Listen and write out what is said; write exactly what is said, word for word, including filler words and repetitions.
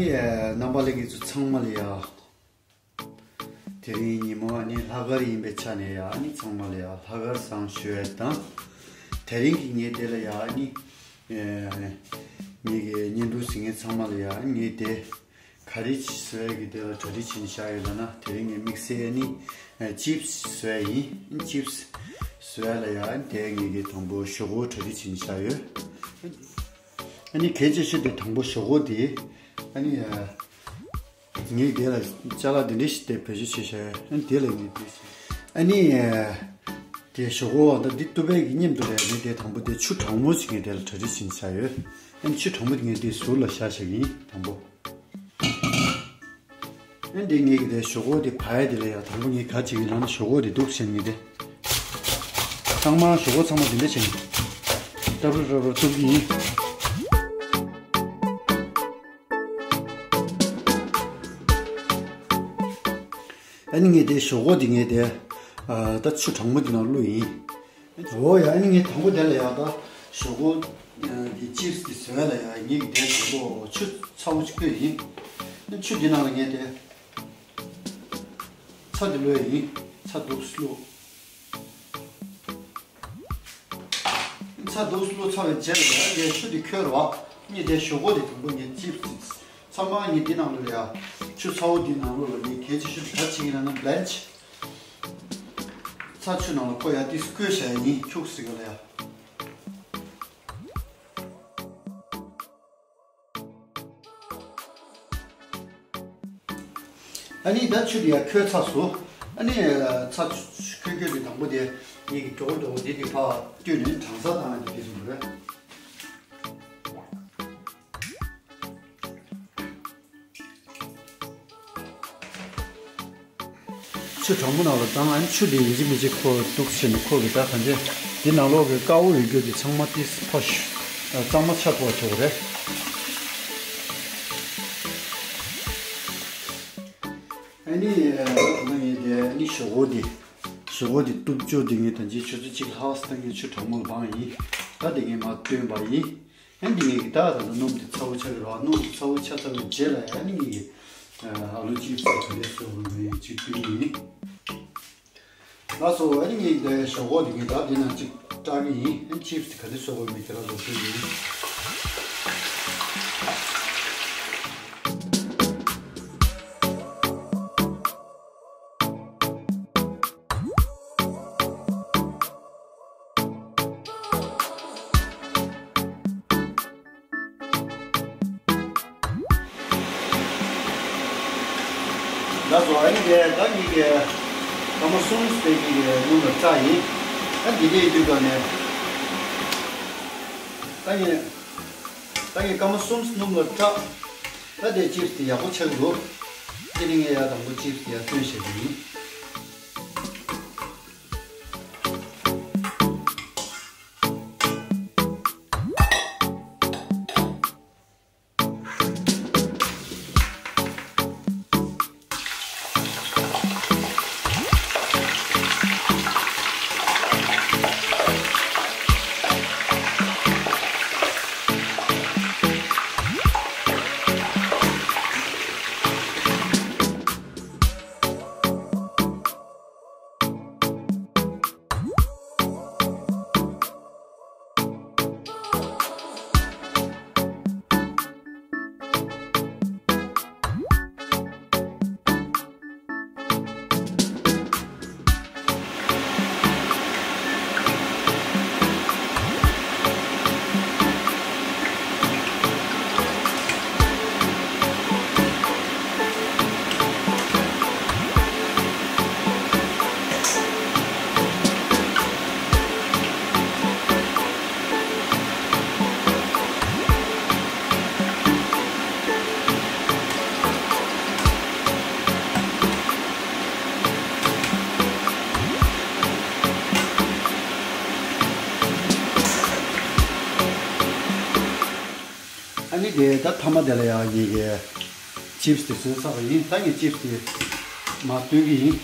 རྣམ་པ་ལྷན་རྒྱས་ཚོ་ཚང་མ་ལ་ཡ། དེ་རིང་ཉིན་མོ་ཨ་ནི་ལྷག་དཀར་ཡིན་པའི་ཆ་ནས་ཡ་ཨ་ནི་ཚང་མ་ལ་ཡ་ལྷག་དཀར་བཟང་ཞུ་ཡ་དང་། དེ་རིང་གི་ངའི་དེ་ལ་ཡ་ཨ་ནི། ངེད་ཀྱི་བརྙན་ཐུང་གཟིགས་མཁན་ཚང་མ་ལ་ཡ་ཨ་ནི་ངའི་དེ། ག་རེ་བཟོ་ཡ་གི་དེ་ལ་གྲ་སྒྲིག་བྱེད་ནས་བཞག་ཡོད་ལབ་ན། དེ་རིང་ངས་དམིགས་བསལ་ཨ་ནི་ཅིབས་བཟོ་ཡ་ཡིན། ཅིབས་བཟོ་ཡ་ལ་ཡ་ཨ་ནི་དེ་ངེད་ཀྱི་དང་པོ་ཞོག་ཁོག་གྲ་སྒྲིག་བྱེད་ནས་བཞག་ཡོད། ཨ་ནི་གལ་ཆེ་ཤོས་དེ་དང་པོ་ཞོག་ཁོག་དེ་ཨ་ནི་ངས་དེ་ལ་ཅ་ལག་འདི་འདྲ་ཞིག་དེ་བེད་སྤྱོད་བྱས་བཞག་ཡོད། ཨ་ནི་དེ་ལ་ངས་དེ་ཨ་ནི་དེ་ཞོག་ཁོག་ད་འདི་བཏུབ་པའི་གི་མཉམ་དུ་ལ་ཡ་ངས་དེ་དང་པོ་དེ་ཆུ་གྲང་མོ་ཞིག་ངས་དེ་ལ་གྲ་སྒྲིག་བྱེད་ནས་བཞག་ཡོད། ཨ་ནི་ཆུ་གྲང་མོ་དེ་ངས་དེ་ཟུར་ལ་བཞག་བཞག་གི་ཡིན་དང་པོ། ཨ་ནི་དེ་ངས་གི་དེ་ཞོག་ཁོག་དེ་བ་ཡ་དེ་ལ་ཡ་དང་པོ་ངས་ག་བྱེད་ཀྱི་ལབ་ན། ཞོག་ཁོག་དེ་གཏུབ་བྱས་ནས་ངས་དེ་ཚང་མ་ཞོག་ཁོག་ཚང་མ་དེ་འདྲ་བྱས་ནས་ཏབ་ར་ཏབ་ར་གཏུབ་ཀྱི་ཡིན། ཨ་ནི་ངས་དེ་ཞོག་ཁོག་དེ་ངས་དེ་ད་ཆུ་གྲང་མོ་དེ་ནང་བླུགས་ཡིན། འོ་ཡ། ཨ་ནི་ངས་དང་པོ་དེ་ལ་ཡ་ད་ཞོག་ཁོག་གི་ཅིབས་དེ་བཟོ་ཡ་ལ་ཡ་ངས་ཀྱི་དེ་དང་པོ་ཆུ་ཚ་བོ་ཅིག་བསྐོལ་ཡིན། ཨ་ནི་ཆུ་དེ་ནང་ལ་ངས་དེ་ཚྭ་དེ་བླུགས་ཡ་ཡིན། ཚྭ་འདུག་སེ་བླུགས། ཚྭ་འདུག་སེ་བླུགས་ཚར་བའི་རྗེས་ལ་ཡ་ངས་ཆུ་དེ་ཁོལ་རོགས། ངས་དེ་ཞོག་ཁོག་དེ་དང་པོ་ངས་ཅིབས་དེ་ཚང་མ་ངས་དེ་ནང་ལ་ཡ་ཆུ་ཚ་བོ་དེ་ནང་ལོགས་ལ་ངས་གལ་ཆེ་ཤོས་དེ་ག་བྱེད་ཀྱི་ལབ་ན་བླན་ཆི། ཚྭ་ཆུ་ནང་ལ་ཁོ་ཡ་ཏིས་བསྐོལ་བྱས་ཡིན། ཁྱུག་ཟེར་ག་ལ་ཡ། ཨ་ནི་ད་ཆུ་དེ་ཡ་ཁོལ་ཚར་སོང་། ཨ་ནི་ཚྭ་ཆུ་ཁོལ་ཁོལ་གྱི་དང་པོ་དེ་ངེད་ཀྱི་མགྱོགས་མགྱོགས་འདི་དེ་ཕར་བཏོན་ནས་གྲང་ས་བཏང་ཡ་དེ་དེ་བཟོ་འདུག་རེད། ཆུ་གྲང་མོ་ནང་ལ་བཏང་། ཨ་ནི་ཆུ་དེ་ཡིན་གཅིག་མིན་གཅིག་ཁོ་གཏུབ་བྱས་ནས་ཁོ་གི་ད་གང་ཅི་དེ་ནང་ལོགས་ཀྱི་དཀར་པོ་ཡོད་རྒྱུ་དེ་ཚང་མ་ཏིས་ཕོ་ཤ་གཙང་མ་ཆགས་ཐུབ་པ་བྱེད་དགོས་རེད། ཨ་ནི་ད་ང་ཡིན་དེ་ཨ་ནི་ཞོག་ཁོག་དེ་ཞོག་ཁོག་དེ་གཏུབ་ཅོག་དེ་ངས་ད་ཅི་ཆུ་ཚོད་གཅིག་ལྷག་ཙམ་ངས་ཆུ་གྲང་མོ་ལ་སྦངས་ཡིན། ད་དེ་ངས་མར་བཏོན་པ་ཡིན། ཨ་འདི་ངས་ཀྱི་ད་ད་ལྟ་སྣུམ་དེ་ཚ་བོ་ཆགས་ཀྱི་རེད་བ། སྣུམ་ཚ་བོ་ཆགས་ཚར་བའི་རྗེས་ལ་ཨ་ནི་ངས་ཀྱི་ཨ་ལུ་ཅིབས་དེ་ག་འདྲས་བཟོ་དགོས་མིན་ཅིག་བསྟན་གྱི་ཡིན། ལགས་སོ། ཨ་ནི་ངས་ཀྱི་ད་ཞོག་ཁོག་དེ་ངས་ད་འདི་ནང་ཅིག་བཀྲག་གི་ཡིན། ཨ་ནི་ཅིབས་དེ་ག་འདྲས་བཟོ་དགོས་མིན་དེ་ར་བཟོ་བསྟན་གྱི་ཡིན། ལགས་སོ། ཨ་ནི་དེ་ད་ངེད་ཀྱི་སྐར་མ་གསུམ་ཙམ་ངེད་ཀྱི་སྣུམ་ལ་བཀྲག་ཡིན། ཨ་འདི་འདྲ་ཡིན་དུས་ད་ནས་ད་ངས་ད་ངས་སྐར་མ་གསུམ་སྣུམ་ལ་བཀྲག་ད་དེ་ཅིབས་དེ་ཡག་པོ་ཆགས་འདུག་དེ་ནི་ངས་ཡར་དང་པོ་ཅིབས་དེ་ཡར་བཏོན་བཞག་གི་ཡིན། ཨ་ནི་དེ་ད་མཐའ་མ་དེ་ལ་ཡང་ངེད་ཀྱིས་ཅིབས་དེ་བཟོས་ཚར་བ་ཡིན། ད་ངས་ཅིབས་དེ་མར་བཏོན་གྱི་ཡིན།